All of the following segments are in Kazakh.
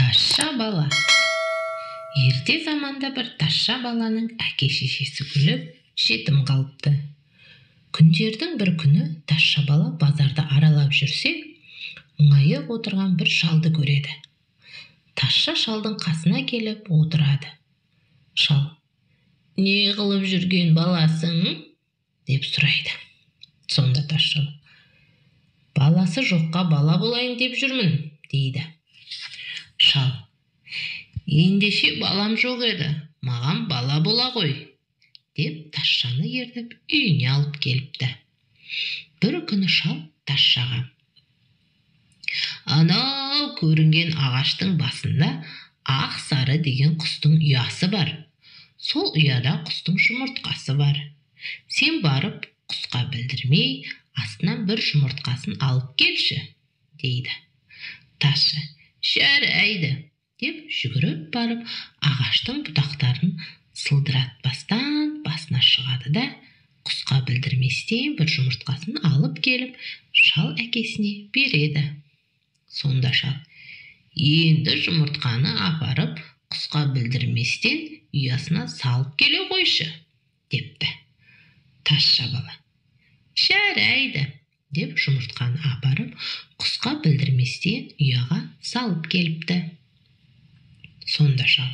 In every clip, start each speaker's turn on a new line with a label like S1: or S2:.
S1: Тазша бала. Ерте заманда бір тазша баланың әке-шешесі өліп, жетім қалыпты. Күндердің бір күні тазша бала базарды аралап жүрсе, мұңайып отырған бір шалды көреді. Тазша шалдың қасына келіп отырады. Шал: "Не қылып жүрген баласың?" деп сұрайды. Сонда тазша: "Баласы жоққа бала болайын деп жүрмін", дейді. Шал: "Ендеше балам жоқ еді, маған бала бола ғой", деп тазшаны ертіп үйіне алып келіпті. Бір күні шал тазшаға: "Анау көрінген ағаштың басында ақ сары деген құстың ұясы бар. Сол ұяда құстың жұмыртқасы бар. Сен барып құсқа білдірмей астынан бір жұмыртқасын алып келші", дейді. Тазша: "Жарайды", деп жүгіріп барып, ағаштың бұтақтарын сылдыратпастан басына шығады да, құсқа білдірместен бір жұмыртқасын алып келіп, шал әкесіне береді. Сонда шал: "Енді жұмыртқаны апарып, құсқа білдірместен ұясына салып келе қойшы", депті. Тазша бала: "Жарайды", деп жұмыртқаны апарып, құсқа білдірместен ұяға салып келіпті. Сонда шал: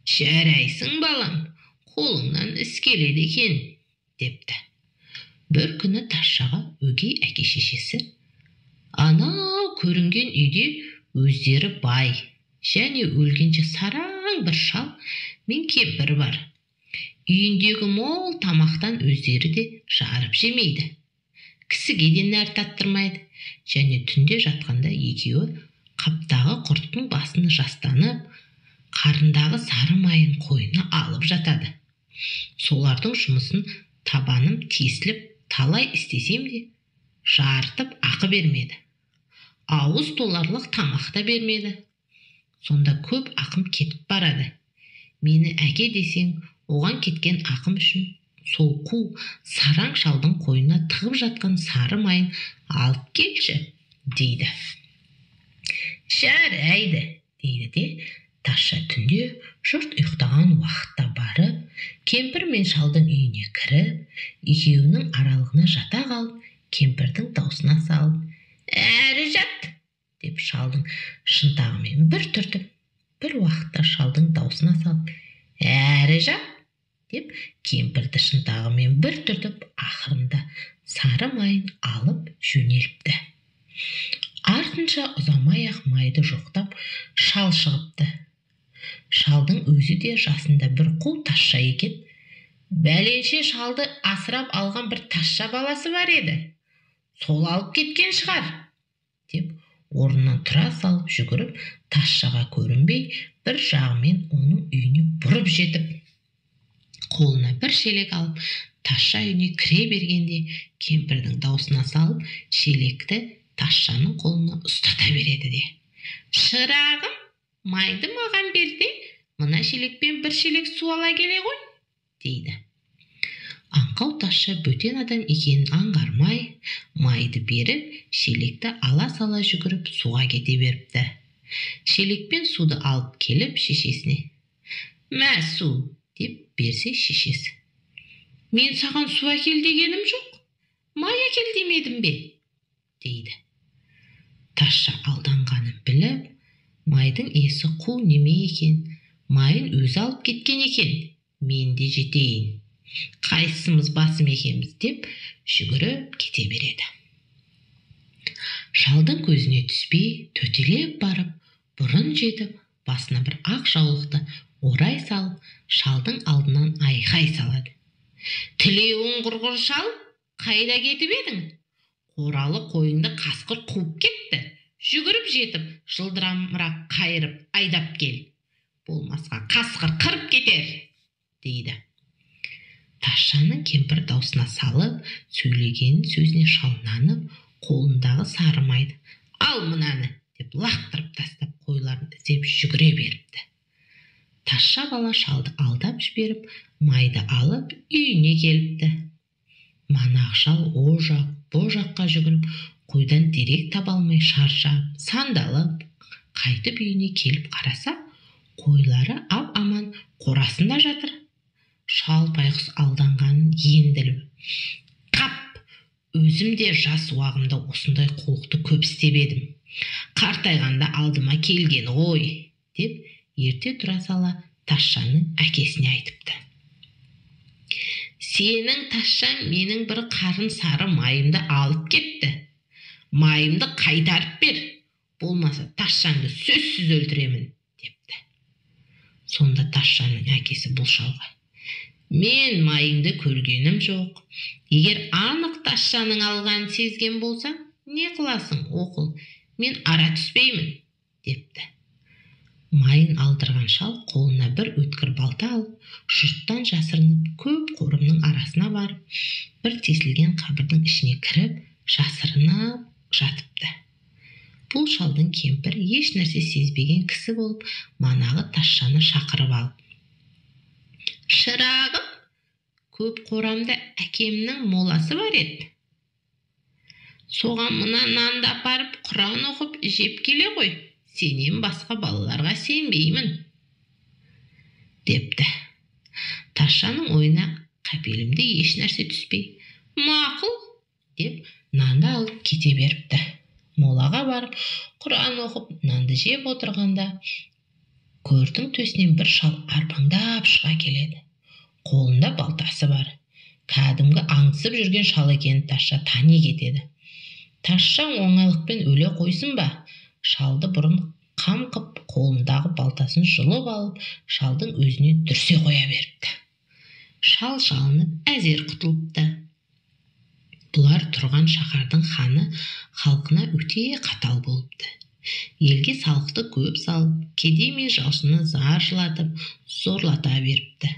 S1: "Жарайсың, балам, қолыңнан іс келеді екен", депті. Бір күні тазшаға өгей әке-шешесі: "Анау көрінген үйде өздері бай және өлгенше сараң бір шал мен кемпір бар. Үйіндегі мол тамақтан өздері де жарып жемейді, кісіге де нәр таттырмайды және түнде жатқанда екеуі қаптағы құрттың басын жастанып, қарындағы сары майын қойнына алып жатады. Солардың жұмысын табаным тесіліп талай істесем де, жарытып ақы бермеді, ауыз толарлық тамақ та бермеді. Сонда көп ақым кетіп барады. Мені әке десең, оған кеткен ақым үшін сол қу сараң шалдың қойнына тығып жатқан сары майын алып келші", дейді. "Жарайды", дейді де, тазша түнде жұрт ұйықтаған уақытта барып, кемпір мен шалдың үйіне кіріп, екеуінің аралығына жата қалып, кемпірдің даусына салып: "Әрі жат!" деп шалдың шынтағымен бір түртіп, бір уақытта шалдың даусына салып: "Әрі жат!" деп кемпірді шынтағымен бір түртіп, ақырында сары майын алып жөнеліпті. Артынша ұзамай-ақ майды жоқтап шал шығыпты. Шалдың өзі де жасында бір қу тазша екен. "Бәленше шалды асырап алған бір тазша баласы бар еді, сол алып кеткен шығар", деп орнынан тұра салып жүгіріп, тазшаға көрінбей бір жағымен оның үйіне бұрып жетіп, қолына бір шелек алып, тазша үйіне кіре бергенде, кемпірдің даусына салып, шелекті тазшаның қолына ұстата береді де: "Шырағым, майды маған бер де, мына шелекпен бір шелек су ала келе ғой", дейді. Аңқау тазша бөтен адам екенін аңғармай, майды беріп, шелекті ала сала жүгіріп суға кете беріпті. Шелекпен суды алып келіп, шешесіне: "Мә, су", деп берсе, шешесі: "Мен саған су әкел дегенім жоқ, май әкел демедім бе?" дейді. Тазша алданғанын біліп: "Майдың иесі қу неме екен, майын өзі алып кеткен екен, мен де жетейін, қайсымыз басым екенбіз", деп жүгіріп кете береді. Шалдың көзіне түспей төтелеп барып, бұрын жетіп, басына бір ақ жаулықты орай салып, шалдың алдынан айқай салады: "Тілеуің құрғыр шал, қайда кетіп едің? Қоралы қойыңды қасқыр қуып кетті. Жүгіріп жетіп, жылдамырақ қайырып айдап кел, болмасқа қасқыр қырып кетер", дейді. Тазшаның кемпір даусына салып сөйлеген сөзіне шал нанып, қолындағы сары майды: "Ал мынаны", деп лақтырып тастап, қойларын іздеп жүгіре беріпті. Тазша бала шалды алдап жіберіп, майды алып үйіне келіпті. Манағы шал о жақ бұ жаққа жүгіріп, қойдан дерек таба алмай шаршап, сандалып, Қайтып үйіне келіп қараса, қойлары ап-аман қорасында жатыр. Шал байғұс алданғанын енді біліп, қап, өзім де жас уағымда осындай қулықты көп істеп едім. Қартайғанда алдыма келген ғой, деп ерте тұра сала Тазшаның әкесіне айтыпты. Сенің тазшаң менің бір қарын сары майымды алып кетті. Майымды қайтарып бер, болмаса тазшаңды сөзсіз өлтіремін, депті. Сонда тазшаның әкесі бұл шалға: мен майыңды көргенім жоқ. Егер анық тазшаның алғанын сезген болсаң, не қыласың, оқыл, мен ара түспеймін, депті. Майын алдырған шал қолына бір өткір балта алып, жұрттан жасырынып, көп қорымның арасына барып, бір тесілген қабірдің ішіне кіріп, жасырынып жатыпты. Бұл шалдың кемпір еш нәрсе сезбеген кісі болып, манағы тазшаны шақырып алып: шырағым, көп қорамда әкемнің моласы бар еді. Соған мына нанды апарып, құран оқып жеп келе ғой. Сенен басқа балаларға сенбеймін, депті. Тазшаның ойына қапелімде еш нәрсе түспей, мақұл, деп нанды алып кете беріпті. Молаға барып, құран оқып, нанды жеп отырғанда, көрдің төсінен бір шал арбаңдап шыға келеді. Қолында балтасы бар. Кәдімгі аңдысып жүрген шал екенін тазша тани кетеді. Тазша оңайлықпен өле қойсын ба? Шалды бұрын қам қып, қолындағы балтасын жұлып алып, шалдың өзіне дүрсе қоя беріпті. Шал жалынып әзер құтылыпты. Бұлар тұрған шаһардың ханы халқына өте қатал болыпты. Елге салықты көп салып, кедей мен жалшыны зар жылатып, зорлата беріпті.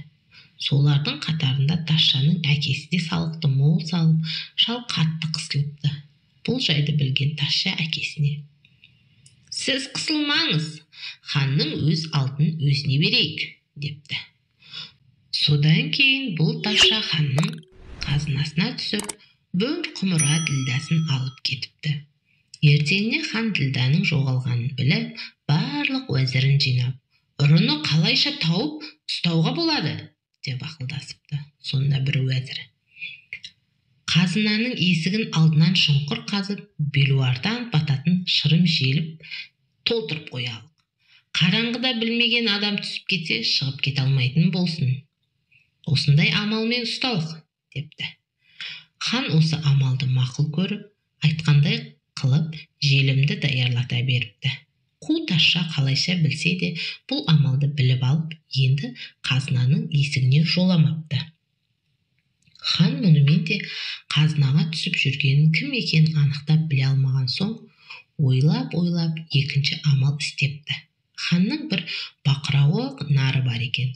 S1: Солардың қатарында тазшаның әкесі де салықты мол салып, шал қатты қысылыпты. Бұл жайды білген тазша әкесіне: сіз қысылмаңыз, ханның өз алтынын өзіне берейік, депті. Содан кейін бұл тазша ханның қазынасына түсіп, бір құмыра ділдәсін алып кетіпті. Ертеңіне хан ділдәнің жоғалғанын біліп, барлық уәзірін жинап, ұрыны қалайша тауып ұстауға болады, деп ақылдасыпты. Сонда бір уәзірі: қазынаның есігін алдынан шұңқыр қазып, белуардан бататын шырым желіп толтырып қоялық. Қараңғыда білмеген адам түсіп кетсе, шығып кете алмайтын болсын. Осындай амалмен ұсталық, депті. Хан осы амалды мақұл көріп, айтқандай қылып желімді даярлата беріпті. Қу тазша қалайша білсе де, бұл амалды біліп алып, енді қазынаның есігіне жоламапты. Хан мұнымен де қазынаға түсіп жүргенін кім екенін анықтап біле алмаған соң, ойлап-ойлап екінші амал істепті. Ханның бір бақырауық нары бар екен.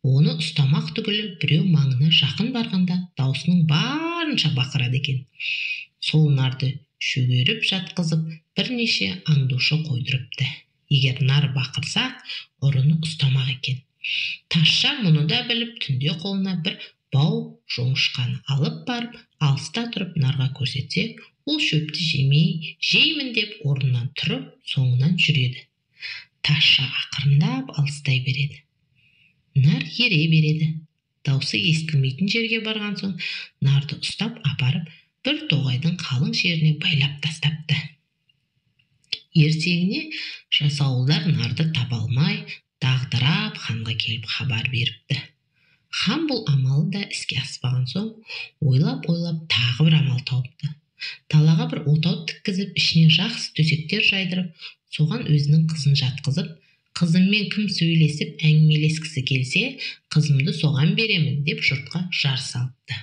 S1: Оны ұстамақ түгілі біреу маңына жақын барғанда даусының барынша бақырады екен. Сол нарды шөгеріп жатқызып, бірнеше аңдушы қойдырыпты. Егер нар бақырсақ, ұрыны ұстамақ екен. Тазша мұны да біліп, түнде қолына бір бау жоңышқаны алып барып, алыста тұрып нарға көрсетсе, ол шөпті жемей, жеймін деп орнынан тұрып, соңынан жүреді. Тазша ақырындап алыстай береді. Нар ере береді. Даусы естілмейтін жерге барған соң, нарды ұстап апарып, бір тоғайдың қалың жеріне байлап тастапты. Ертеңіне жасауылдар нарды таба алмай, дағдырап ханға келіп хабар беріпті. Хан бұл амалы да іске аспаған соң, ойлап-ойлап тағы бір амал тауыпты. Далаға бір отау тіккізіп, ішіне жақсы төсектер жайдырып, соған өзінің қызын жатқызып, қызыммен кім сөйлесіп әңгімелескісі келсе, қызымды соған беремін деп жұртқа жар салыпты.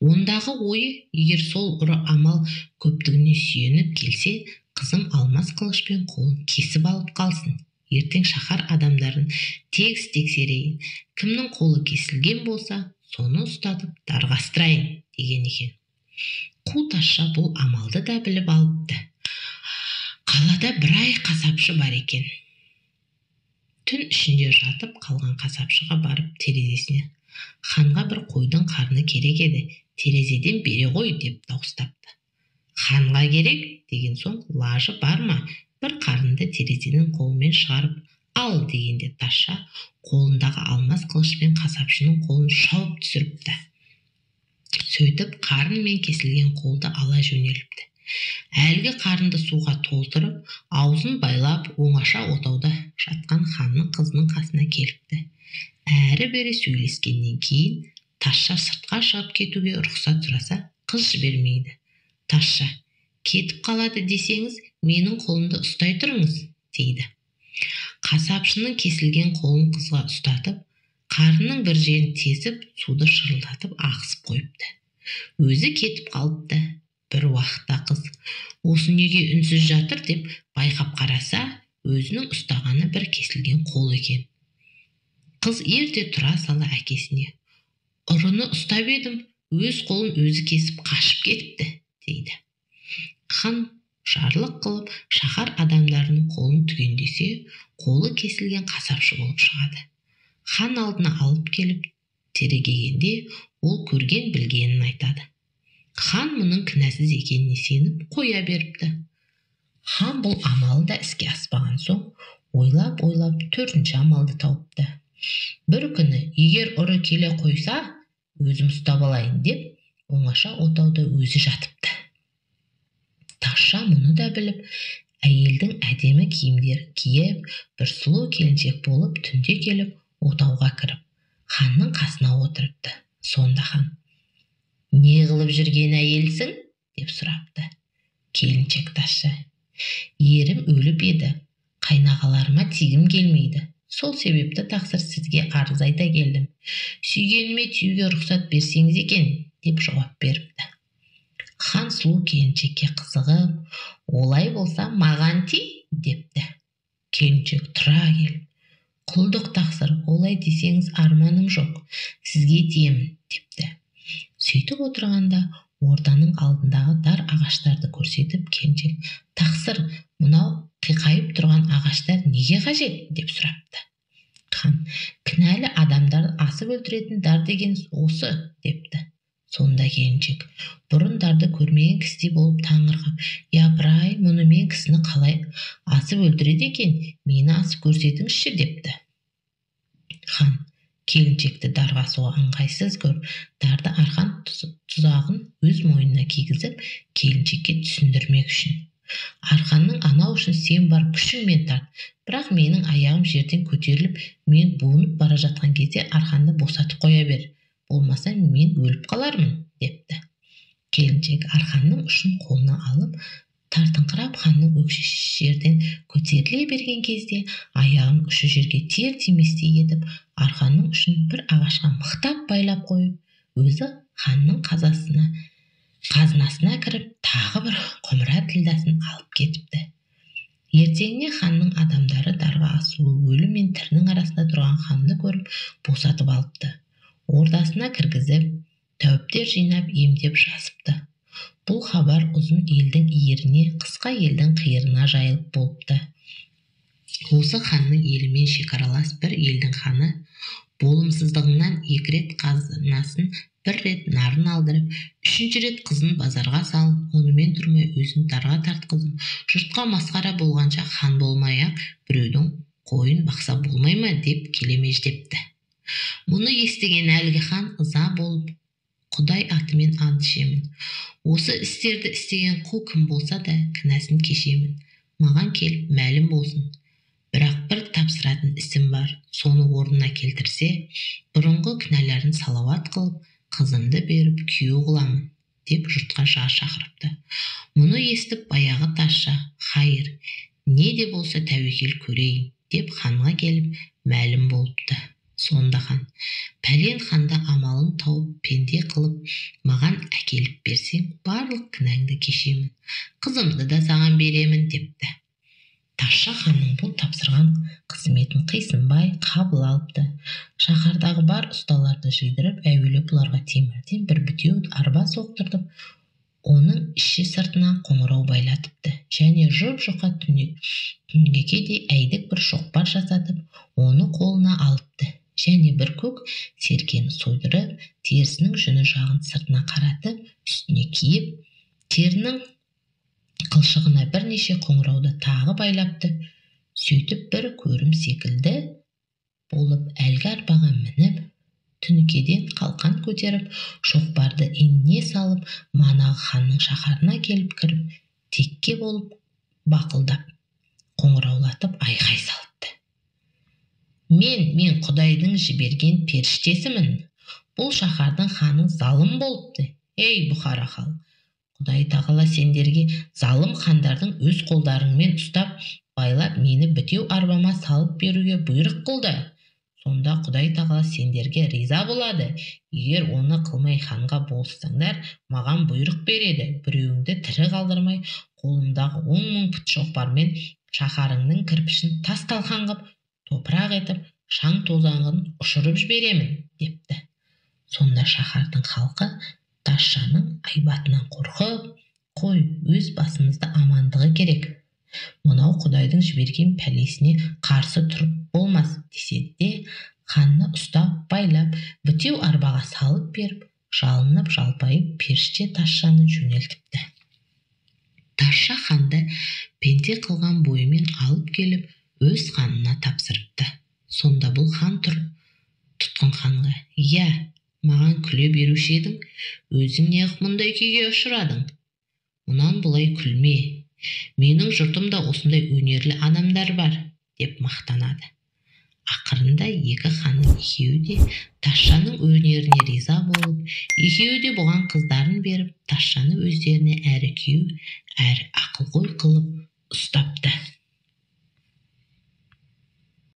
S1: Ондағы ойы, егер сол ұры амал көптігіне сүйеніп келсе, қызым алмас қылышпен қолын кесіп алып қалсын. Ертең шаһар адамдарын тегіс тексерейін, кімнің қолы кесілген болса, соны ұстатып дарға астырайын деген екен. Қу тазша бұл амалды да біліп алыпты. Қалада бір ай қасапшы бар екен. Түн ішінде жатып қалған қасапшыға барып терезесіне: ханға бір қойдың қарны керек еді, терезеден бере ғой деп дауыстапты. Ханға керек деген соң, лажы бар ма, Бір қарынды терезенің қолымен шығарып ал дегенде тазша қолындағы алмас қылышпен қасапшының қолын шауып түсіріпті. Сөйтіп қарын мен кесілген қолды ала жөнеліпті. Әлгі қарынды суға толтырып, аузын байлап, оңаша отауда жатқан ханның қызының қасына келіпті. Әрі-бері сөйлескеннен кейін тазша сыртқа шығып кетуге рұқсат сұраса, қыз жібермейді. Тазша, кетіп қалады десеңіз, менің қолымды ұстай тұрыңыз, дейді. Қасапшының кесілген қолын қызға ұстатып, қарынның бір жерін тесіп, суды шырылдатып ағызып қойыпты. Өзі кетіп қалыпты. Бір уақытта қыз, осы неге үнсіз жатыр деп байқап қараса, өзінің ұстағаны бір кесілген қол екен. Қыз ерте тұра сала әкесіне, ұрыны ұстап едім, өз қолын өзі кесіп қашып кетіпті, дейді. Хан жарлық қылып, шаһар адамдарының қолын түгендесе, қолы кесілген қасапшы болып шығады. Хан алдына алып келіп терегегенде, ол көрген білгенін айтады. Хан мұның кінәсіз екеніне сеніп қоя беріпті. Хан бұл амалы да іске аспаған соң, ойлап-ойлап төртінші амалды тауыпты. Бір күні егер ұры келе қойса, өзім ұстап алайын деп, оңаша отауда өзі жатыпты. Тазша мұны да біліп, әйелдің әдемі киімдерін киіп, бір сұлу келіншек болып түнде келіп отауға кіріп, ханның қасына отырыпты. Сонда хан, не қылып жүрген әйелсің? Деп сұрапты. Келіншек тазша, ерім өліп еді, қайнағаларыма тигім келмейді. Сол себепті тақсыр сізге арыз айта келдім. Сүйгеніме тиюге рұқсат берсеңіз екен, деп жауап беріпті. Хан сұлу келіншекке қызығып, олай болса маған ти, депті. Келіншек тұра келіп, құлдық тақсыр, олай десеңіз арманым жоқ, сізге тиемін, депті. Сөйтіп отырғанда орданың алдындағы дар ағаштарды көрсетіп келіншек, тақсыр, мынау қиқайып тұрған ағаштар неге қажет, деп сұрапты. Хан, кінәлі адамдарды асып өлтіретін дар деген осы, депті. Сонда келіншек, бұрын дарды көрмеген кісідей болып таңырқап, япырай, мұны мен кісіні қалай асып өлтіреді екен, мені асып көрсетіңізші, депті. Хан, келіншекті дарға асуға ыңғайсыз көріп, дарды арқан тұзағын өз мойнына кигізіп, келіншекке түсіндірмек үшін. Арқанның анау үшін сен бар күшіңмен тарт, бірақ менің аяғым жерден көтеріліп, мен буынып бара жатқан кезде арқанды босатып қоя бер, болмаса мен өліп қалармын, депті. Келіншек арқанның ұшын қолына алып, тартыңқырап ханның өкшесі жерден көтеріле берген кезде аяғының ұшы жерге тиер тиместей етіп, арқанның ұшын бір ағашқа мықтап байлап қойып, өзі ханның қазынасына кіріп, тағы бір құмыра ділдәсін алып кетіпті. Ертеңіне ханның адамдары дарға асулы өлі мен тірінің арасында тұрған ханды көріп, босатып алыпты. Ордасына кіргізіп, тәуіптер жинап, емдеп жазыпты. Бұл хабар ұзын елдің иіріне, қысқа елдің қиырына жайылып болыпты. Осы ханның елімен шекаралас бір елдің ханы болымсыздығынан 2 рет қазынасын, 1 рет нарын алдырып, 3-ші рет қызын базарға салып, онымен тұрмай өзін дарға тартқызып, жұртқа масқара болғанша хан болмай-ақ біреудің қойын бақса болмай ма деп келемеждепті. Мұны естіген әлгі хан ыза болып, Құдай атымен ант ішемін. Осы істерді істеген қу кім болса да кінәсін кешемін. Маған келіп мәлім болсын. Бірақ бір тапсыратын ісім бар. Соны орнына келтірсе, бұрынғы кінәләрін салауат қылып, қызымды беріп күйеу қыламын, деп жұртқа жар шақырыпты. Мұны естіп баяғы тазша, хайыр, не де болса тәуекел көрейін, деп ханға келіп мәлім болыпты. Сонда хан, пәлен ханда амалын тауып пенде қылып, маған әкеліп берсең, барлық кінәңді кешемін, қызымды да саған беремін, депті. Тазша ханның бұл тапсырған қызметін қисынбай қабыл алыпты. Шаһардағы бар ұсталарды жидырып, әуелі бұларға темірден бір бітеу арба соқтыртып, оның іші сыртына қоңырау байлатыпты. Және жұп-жұқа түнекедей әйдік бір шоқпар жасатып, оны қолына алыпты. Және бір көк серкені сойдырып, терісінің жүні жағын сыртына қаратып, үстіне киіп, терінің Қылшығына бірнеше қоңырауды тағы байлапты. Сөйтіп бір көрім секілді болып әлгі арбаға мініп, түнікеден қалқан көтеріп, шоқпарды иініне салып, манағы ханның шаһарына келіп кіріп, текке болып бақылдап, қоңыраулатып айқай салыпты. Мен Құдайдың жіберген періштесімін. Бұл шаһардың ханы залым болыпты. Ей, Бұхара халық, Құдай тағала сендерге залым хандардың өз қолдарыңмен ұстап, байлап, мені бітеу арбама салып беруге бұйрық қылды. Сонда Құдай тағала сендерге риза болады. Егер оны қылмай ханға болыссаңдар, маған бұйрық береді. Біреуіңді тірі қалдырмай, қолымдағы 10 000 пұт шоқпармен шаһарыңның кірпішін тас талқан қып, топырақ етіп, шаң тозағын ұшырып жіберемін, депті. Сонда шаһардың халқы тазшаның айбатынан қорқып, қой, өз басымызды амандығы керек. Мынау Құдайдың жіберген пәлесіне қарсы тұрып болмас, деседі де, ханны ұстап, байлап, бітеу арбаға салып беріп, жалынып жалпайып періште тазшаны жөнелтіпті. Тазша ханды пенде қылған бойымен алып келіп, өз ханына тапсырыпты. Сонда бұл хан тұрып, тұтқын ханға: «Иә, маған күле беруші едің, өзің неғып мұндай күйге ұшырадың? Мұнан бұлай күлме. Менің жұртымда осындай өнерлі адамдар бар», деп мақтанады. Ақырында екі ханның екеуі де тазшаның өнеріне риза болып, екеуі де бұған қыздарын беріп, тазшаны өздеріне әрі күйеу, әрі ақылгөй қылып ұстапты.